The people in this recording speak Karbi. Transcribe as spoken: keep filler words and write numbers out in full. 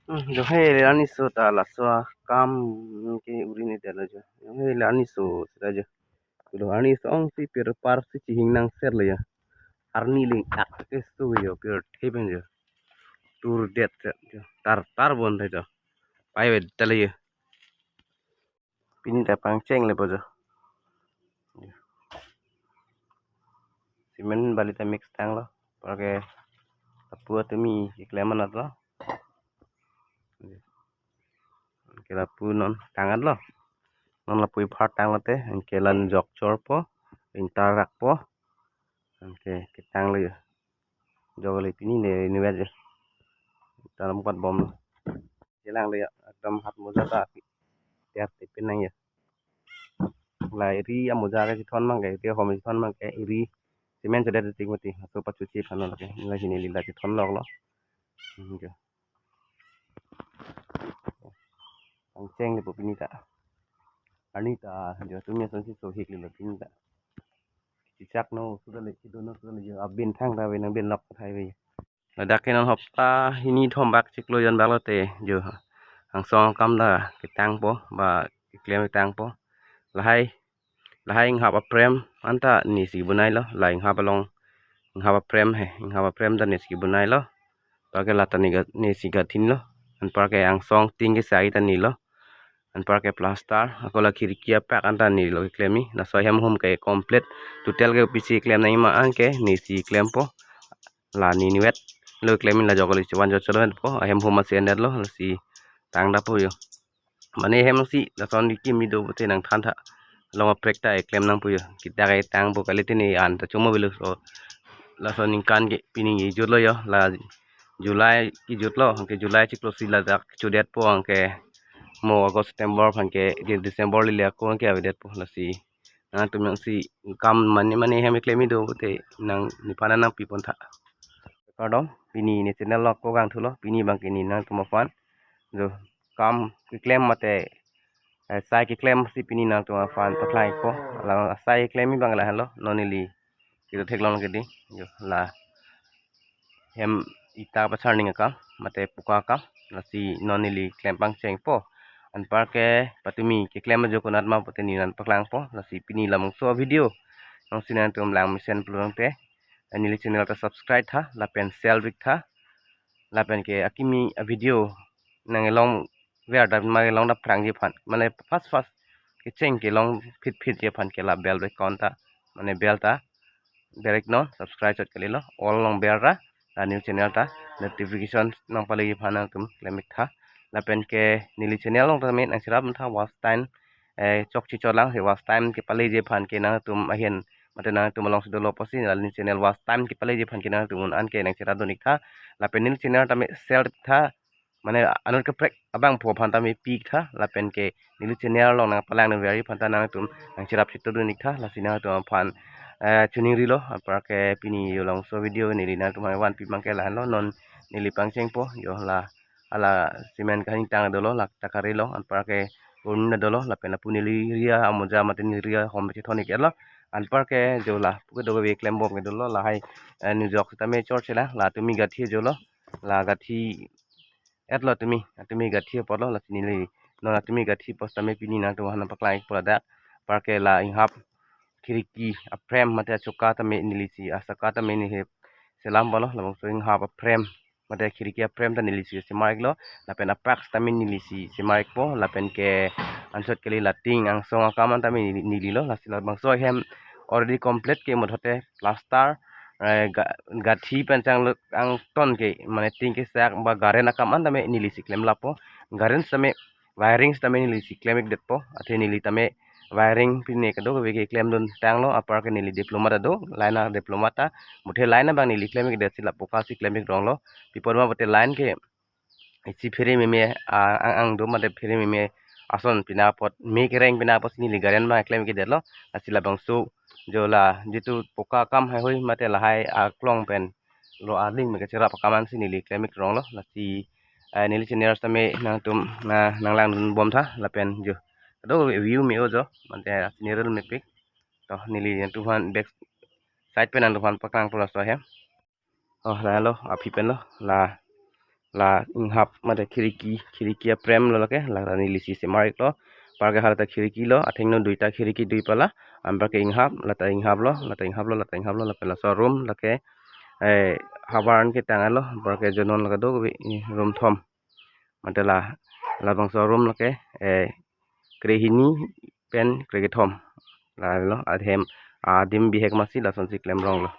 Hmm, jo he le arni so ta laso akam ke uri ne delo jo. Jo he le arni so seta jo. Kulo arni so ong si pirpar si chihing nang ser le jo. Arni ling ak ke so jo pirthe pen jo. Tur det jo. Tar tar bon the jo. Pai ve delo jo. Pini ta pangcheng le po jo. Cement bali ta mix tanglo. Anparke lapu atumi keklem anat lo. Anke lapu non tang-at lo. Non lapu iphat tanglo te. Anke la jok chor po. Ingtar rak po. Anke ketang lo jo. Jok le pini ne ne jo. Tanam kat bom lo. Chelang le jo. Ekdom hat moja ta. Tiar tipin nang jo. La iri amoja ke chithon mang ke, iri ahom chithon mang ke, iri cement chedet tik mati, aso pachuchi phano lake, la hini lila chithon lok lo. Hmm, jo. Pangcheng le po pini ta. Arni ta, jo tumi ason si so hik le lo pini ta. Chichak no, sudah le, chido no, sudah le, jo, abin thang ta, abin, abin lok thai ve. Ladak ke non hopta hini thom bak chiklo jon bak lote jo angsong akam ta ketang po ba keklem ketang po. Lahai lahai inghap aprem anta nesi bunai lo, la inghap along inghap aprem he inghap aprem ta nesi bunai lo. Anparke la ta ne ga- nesi gathin lo. Anparke angsong tin ke sai ta ne lo. Anparke plaster ako la khirki apak anta ne lo keklem ni. Laso ahem hum ke complete total ke pisi klem nang ma anke nesi klem po. La nini vet lo klem in la jok le chivan jok cholo po ahem hum asi endet lo si tang da po jo. Mane hem si lason di kimi do bote nang than tha. Long aprek ta eklem nang po jo. Kita ke tang po kali tini an ta chuma belu so. Lason ningkan ke pini ijut lo jo. La July ijut lo ke July chiklo si ladak chudet po anke mo August September aphan ke December lile ako anke avedet po lasi. Nangtum yang si kam mane mane hem eklem do te nang nephan nangpi pon tha. Kardom, pini ne channel lo ko gang thulo, pini abang ke ne nangtum aphan jo kam keklem mate, eh, sai keklem si pini nangtum aphan paklang ko. La sai keklem abang lahenlo, non neli kedo theklong ke di jo la hem ita pacharning akam mate puka akam lasi non neli klem pangcheng po. Anparke patumi keklem ajo konat ma pote ne nangpaklang po lasi pini labangso video nang si nangtum lang mesen pulo tangte neli channel ta subscribe tha lapen share bik tha lapen ke akimi avideo nang elong ver dam ma elong dam phrangji aphan mane fast fast kecheng kelong phit phit ji aphan ke la bell icon ta mane bell ta direct non subscribe chot kali lo all along ber ra la new channel ta notification nangpaleji aphan nangtum klem ik tha lapen ke neli channel along tame nangcherap tha watch time, eh, chokche cholang si watch time kepaleji aphan ke nangtum ahin mate nangtum along si dolo pusi la new channel watch time kepaleji aphan ke nangtum un an ke nangcherap dun ik tha lapen neli channel tame share tha mane anut kaprek abangphu aphan tame pi ik tha lapen ke neli channel along nangpalang nang ver aphan ta nangtum nangcherap chitodun ik tha lasi nangtum aphan, eh, chuning rilo anparke pini jo labangso video neli nangtum aphan vanpi abang ke lahenlo non neli pangcheng po jo la ala cement kahing tang dolo la takari lo anparke un dolo lapen lapu neli ria amoja mate neli ria hom chithon ik lo anparke jo lapu kedo kave klem bom ke dolo lahai, eh, nujok tame chor chela la tumi gathi jo lo la gathi et lo tumi, atumi gathi apot lo lasi neli non atumi gathi apot tame pini nangtum aphan paklang ik po ladak anparke la inghap khiriki aprem mate achoka tame neli si asaka tame ne he selam po lo labangso inghap aprem mate khiriki aprem ta neli si semar ik lo lapen apak tame neli si semar ik po lapen ke ansot kali la tin angsong akam an tame neli, neli lo lasi labangso ahem already complete ke mothote plaster, eh, ga- gathi pen chang lo angton ke mane tin kesak ba garen akam an tame neli si klem lapo garen tame wiring tame neli si klem ik det po athe neli tame wiring pine kedo kave ke klem dun tanglo anparke neli diploma ta do line a diploma ta muthe line abang neli klem ik det si lapu ka si klem ik rong lo pi apot ma pote line ke isi phere meme, ah, ang ang do mate phere meme ason pina apot me kereng pina apot si neli garen abang klem ik det lo lasi labangso jo la jitu puka akam hai hoi mate lahai aklong pen lo arling me kacherap akam an si neli klem ik rong lo lasi, eh, neli channel tame nangtum na nanglang dun bom tha lapen jo do view me-o jo mate channel mepik to neli nangtum aphan back side pen nangtum aphan paklang po laso ahem. Oh, la lo aphi pen lo la la inghap mate khiriki, khiriki aprem lo lake, la ta neli si semar-iklo. Anparke hala ta khiriki lo, athengno duita khiriki dui pala, anparke inghap, la ta inghap lo, la ta inghap lo, la ta inghap lo, lapen laso room lake, eh, havar an ketang lo, anparke jonon lake do, eh, room thom. Mate la, labangso room lake, eh, krehini pen krekethom. La lo, ahem, adim bihek masi lasonsi klemrong lo.